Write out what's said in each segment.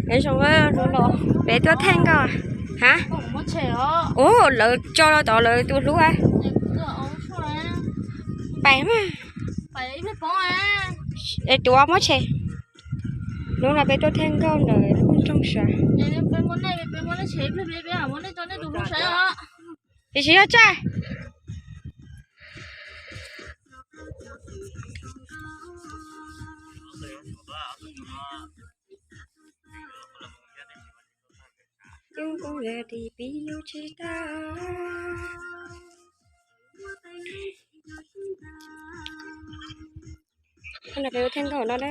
Peb zoo, peb tuaj thaij nkauj. Ha? Ua lawv tso los tod lawv tus hlub. Pais mas. Es tuav muab tshem. Hnub no peb tuaj thaij nkauj ntawm lub nroog Suav. Tiam sis yog tsaj. Coob koob yog ris pib yus tsis tau. Hnub no peb ua thaij nkauj no na.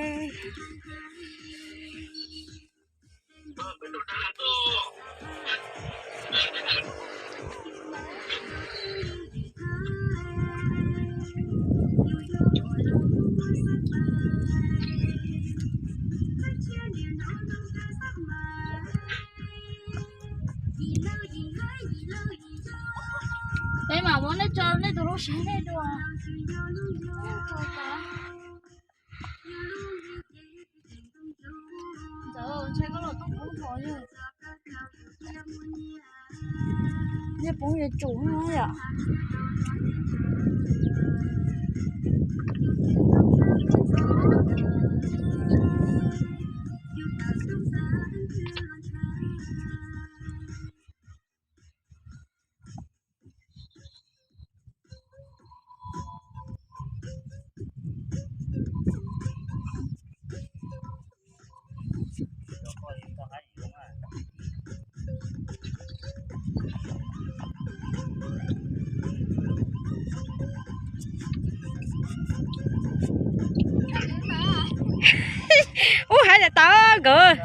Peb mam muab nej tso nej tus hlub saib nej dua. Ntxawm, ntshe koj los tooj poob hov yog. Nej poob yuav tsum no yom. Ub, hais lawm tau nkawd.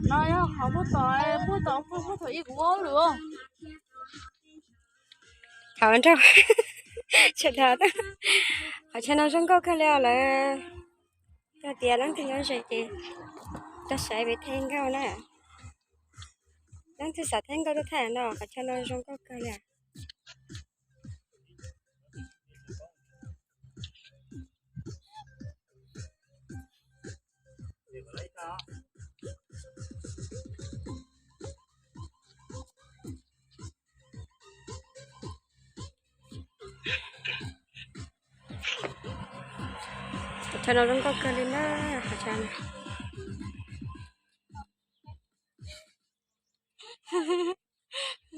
No yog qhov puag tod, puag tod, puag thaum ub kuv ua lawm. Qhov nrog, qhov chaw no zoo nkauj kawg li os lawv. Yog tias leej twg nyob ze ces tuaj saib peb thaij nkauj na. Leej twg xav thaij nkauj tuaj thaij no, qhov chaw no zoo nkauj kawg li. Qhov chaw no zoo nkauj kawg li na, qhov chaw no.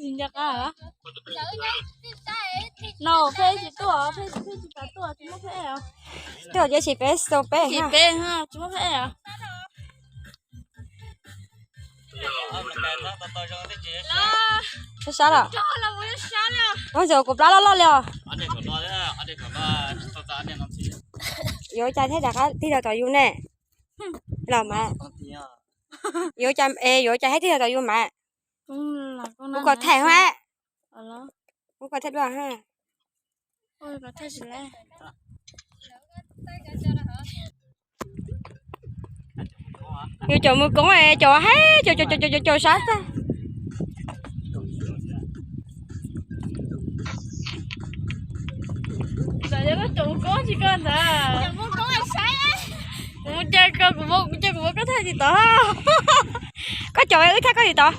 Nco qab no, Pheej tsis tuaj, Pheej tsis, Pheej tsis xav tuaj, tsis muaj Pheej os. Tuaj ces sim peb xu peb, sim peb, tsis muaj Pheej os. Sab sab los, ua ntxim kuv plab loj loj li os. Yuav ua cas thiaj rov qab tig los tom yus ne? Los mas. Yuav ua cas, yuav ua cas thiaj tig los tom yus mas. Kuv kom thaij ha. Kuv kom thaij dua ha. Yus caum mus koob es caum haib caum caum caum caum sab tag. Ntawd yog koj caum mus koob tsis koj ntawd. Kuv mus caw koj, kuv mus caw kuv mus koj thaij tsis tod. Koj caum wb thaij koj tsis tod.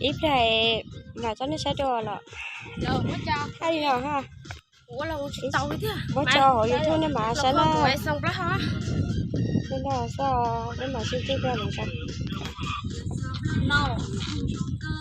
Ib pliag mam tso nej saib dua los. Thaij li no ha. Muab tso hauv YouTube nej mam saib na. Peb mam sib ntsib dua lwm zaus.